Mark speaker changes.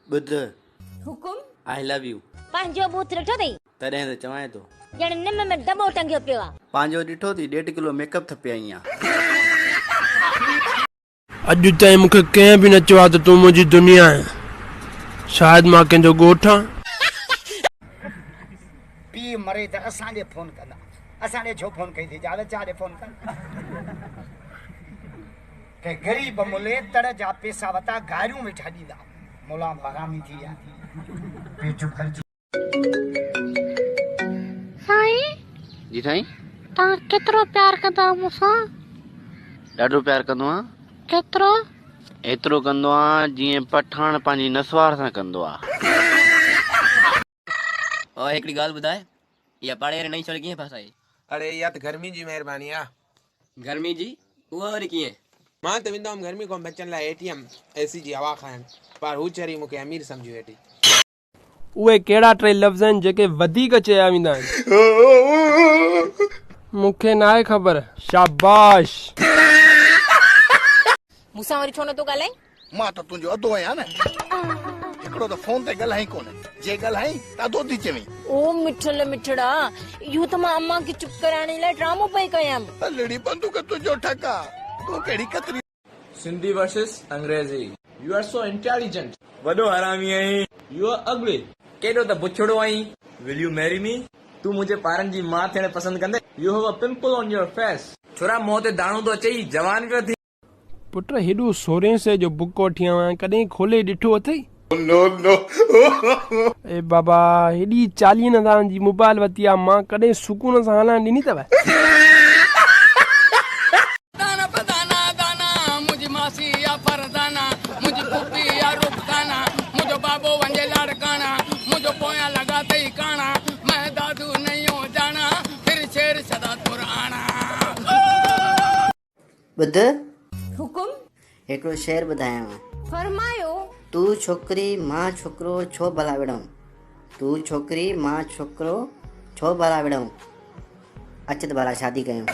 Speaker 1: ٻڌ.
Speaker 2: حڪم.
Speaker 1: I love you.
Speaker 2: پنهنجو ٻوٿ ڏٺو اٿئي؟
Speaker 1: تڏهن ته چوانء ٿو.
Speaker 2: ڄڻ نم ۾ دٻو ٽنگيو پيو آ.
Speaker 1: پنهنجو ڏٺو ٿي ڏيڍ ڪلو ميڪ اپ ٿپي آئي آن.
Speaker 3: اڄ تائين مون کي ڪنهن به نه چيو آهي ته تون منهنجي دنيا آهين. شايد مان ڪنهن جو ڳوٺ آهيان.
Speaker 4: پيء مري ته اسان ڏي فون ڪندا. اسان ڏي ڇو فون ڪئي ٿي جاويد چا ڏي فون ڪر. ڪنهن غريب ملي تڙ جا پيسا وتا گاريون ويٺا ڏيندا. ملا حرامي ٿي ويا. پيٽ ڀرجي.
Speaker 5: سائين.
Speaker 1: جي سائين.
Speaker 5: توهان ڪيترو پيار ڪندا آهيو مون سان؟
Speaker 1: ڏاڍو پيار ڪندو آهيان.
Speaker 5: ڪيترو؟
Speaker 1: ايترو ڪندو آهيان جيئن پٺاڻ پنهنجي نسوار سان ڪندو آهي.
Speaker 6: اوء هڪڙي ڳالهه ٻڌاء، اها پاڙي واري نئين ڇوري ڪيئن ڦاسائي؟
Speaker 7: اڙي اها ته گرمي جي مهرباني آ.
Speaker 6: گرمي جي؟ اها وري ڪيئن؟
Speaker 7: مان ته ويندو هئم گرمي کان بچڻ لاء اي ٽي ايم، اي سي جي هوا کائڻ، پر هو چري مون کي امير سمجهي ويٺي.
Speaker 3: اهي ڪهڙا ٽي لفظ آهن جيڪي وڌيڪ چيا ويندا آهن؟ مون کي ناهي خبر. شاباش!
Speaker 2: مون سان وري ڇو نٿو ڳالهائين؟
Speaker 8: مان ته تنهنجو ادو آهيان نه. هڪڙو ته فون تي ڳالهائين ڪونه، جي ڳالهائين ته ادو ٿي چوين.
Speaker 2: او مٺل مٺڙا، اهو ته مان امان کي چپ ڪرائڻ جي لاء ڊرامو پئي ڪيم.
Speaker 8: الڙي بندوق تنهنجو ٺڪ آ، تون ڪهڙي ڪتري.
Speaker 9: سنڌي ورسز انگريزي. You are so intelligent.
Speaker 10: وڏو حرامي آهين.
Speaker 9: You are ugly.
Speaker 10: ڪيڏو ته بڇڙو آهين.
Speaker 9: ول يو ميري مي.
Speaker 10: تون منهنجي پارن جي ماء ٿيڻ پسند ڪندين.
Speaker 9: You have a pimple on your face.
Speaker 10: ڇورا منهن تي داڻو ٿو اچئي، جوان پيو ٿين.
Speaker 3: پٽ هيڏو سورهين سئي جو بڪ وٺي آيو آهيان ڪڏهن کولي ڏٺو اٿئي؟ اي بابا هيڏي چاليهن هزارن جي موبائل ورتي آ مان ڪڏهن سڪون سان هلائڻ ڏني اٿو؟
Speaker 11: دانا فدانا دانا منهنجي ماسي آ فرزانا منهنجي پڦي آ رخسانا منهنجو بابو وڃي لاڙڪاڻا منهنجو پويان لڳا اٿئي ڪاڻا مين دادو نيو جاڻا پھر شير شھدادپور آڻا.
Speaker 1: ٻڌ.
Speaker 2: حڪم.
Speaker 1: هڪڙو شعر ٻڌايانء.
Speaker 2: فرمايو.
Speaker 1: تون ڇوڪري مان ڇوڪرو ڇو ڀلا وڙهون. تون ڇوڪري مان ڇوڪرو ڇو ڀلا وڙهون. اچ ته ڀلا شادي ڪيون.